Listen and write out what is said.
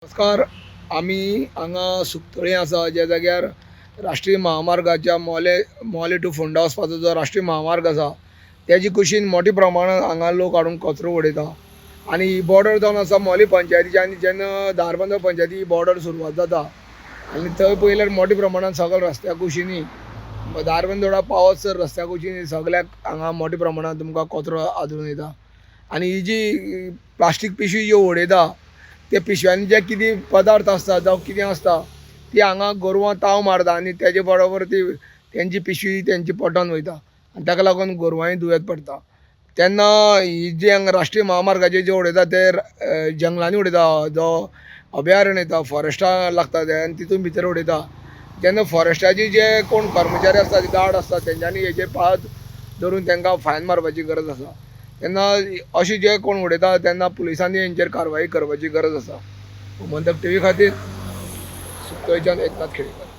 नमस्कार. आमी हांगा सुकतळी आसा, ज्या जाग्यार राष्ट्रीय महामार्गाच्या मोले मोले टू फोंडा वचपाचो जो राष्ट्रीय महामार्ग आसा तेजी कुशीन मोठ्या प्रमाणात हांगा लोक हाडून कचरो उडयता आनी ही बॉर्डर जावन आसा मोले पंचायतीची. आनी जेन्ना धारबांदोडा पंचायती ही बॉर्डर सुरवात जाता आनी थंय पळयल्यार मोठ्या प्रमाणात सगळे रस्त्या कुशीनी धारबांदोडा पावत सर रस्त्या कुशीनी सगळ्याक हांगा मोठ्या प्रमाणात तुमकां कचरो आदळून येता. आनी ही जी प्लास्टीक पिशवी ज्यो उडयता ते पिशव्यांनी जे कितें पदार्थ आसता जावं कितें आसता ती हांगा गोरवां ताव मारता आनी तेजे बरोबर ती तेंची पिशवी तेंची पोटान वयता आनी ताका लागून गोरवांय दुयेंत पडटा. तेन्ना ही जे हांगा राष्ट्रीय महामार्गाचेर जे उडयता ते जंगलांनी उडयता, जो अभयारण्य येता फॉरेस्टा लागता ते आनी तितून भितर उडयता. तेन्ना फॉरेस्टाचे जे कोण कर्मचारी आसता, गार्ड आसता, तेंच्यांनी हेजेर पाळत धरून तांकां फायन मारपाची गरज आसा. तेन्ना अशें जे कोण उडयता तेन्ना पुलिसांनी हेंचेर कारवाई करपाची गरज आसा. गोमंतक टीव्ही खातीर सुकतळच्यान एकनाथ खेडेकर.